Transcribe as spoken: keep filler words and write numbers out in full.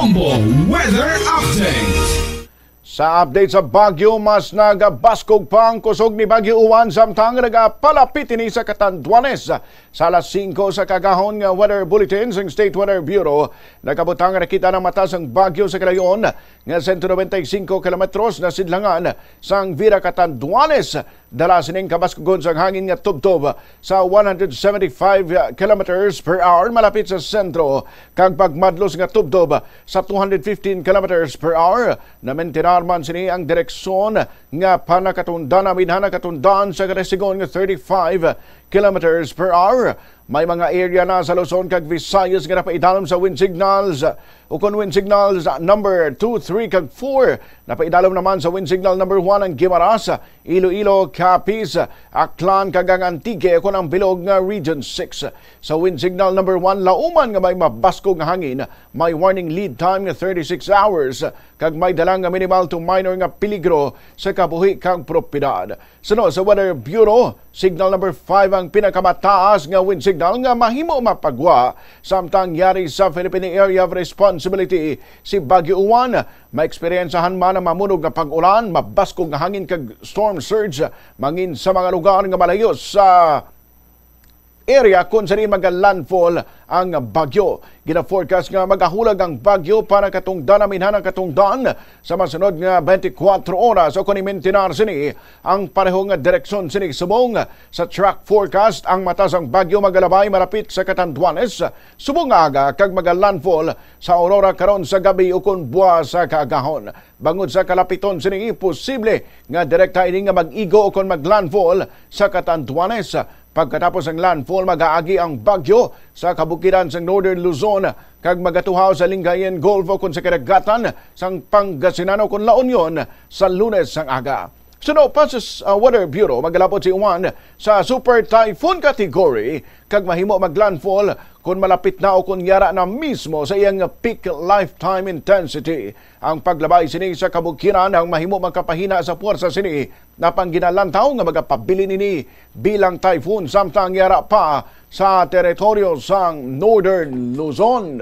Bombo Weather Update. Sa update sa Baguio, mas nagabaskog pa ang kusog ni Baguio Uwan samtang nagapalapit ini sa Catanduanes. Sa alas singko sa kagahon nga weather bulletin sang State Weather Bureau, nakabutang na kita ng mata sang bagyo sa kalayon nga sento nobenta y singko kilometros na sidlangan sang Vira Catanduanes. Dala sining kabaskugon sang hangin nga tubtob sa one hundred seventy-five kilometers per hour malapit sa sentro, kag pagmadlos nga tubtob sa two hundred fifteen kilometers per hour. Namentinar man sini ang direksyon nga panakatundan namin ha nakatundan sa kada sigon nga thirty-five kilometers per hour. May mga area na sa Luzon kag Visayas nga napaidalom sa wind signals, ukon wind signals number two, three, kag four. Napaidalom naman sa wind signal number one ang Guimaras, Iloilo, Capiz, Aklan, kag ang Antique, ukon ang bilog nga Region six. Sa wind signal number one, lauman nga may mabaskog nga hangin, may warning lead time nga thirty-six hours, kag may dala nga minimal to minor nga peligro sa kabuhi kag propiedad. Suno sa Weather Bureau, signal number five ang pinakamataas nga wind signal nga mahimo mapagwa samtang yari sa Philippine Area of Responsibility si Baguio Uwan. Maeksperiensahan man ang mamunog nga pag-ulan, mabaskog nga hangin kag storm surge mangin sa mga lugar nga malayo sa area kung saan magalandfall ang bagyo. Gina-forecast nga magahulag ang bagyo para katungdan namin hanang katungdan sa masunod nga twenty-four oras, o kung imentinar sini ang pareho nga direksyon sini subong sa track forecast. Ang mata sang bagyo magalabay malapit sa Catanduanes subong nga aga kag magalandfall sa Aurora karon sa gabi ukon buwas sa kaagahon. Bangod sa kalapiton sini, posible nga direkta ini nga mag-igo ukon maglandfall sa Catanduanes. Pagkatapos ang landfall, mag-aagi ang bagyo sa kabukiran sa Northern Luzon kag magatuhaw sa Lingayen Gulf ukon sa kadagatan sang Pangasinan ukon La Union sa Lunes sang aga. Suno pa sa, uh, Weather Bureau, magalabot si Uwan sa Super Typhoon category kag mahimo maglandfall kon malapit na o kon yara na mismo sa iyang peak lifetime intensity. Ang paglabay sini sa kabukiran ang mahimo makapahina sa puwersa sini, napang ginalantaw nga magapabilin ini bilang typhoon samtang yara pa sa teritoryo sang Northern Luzon.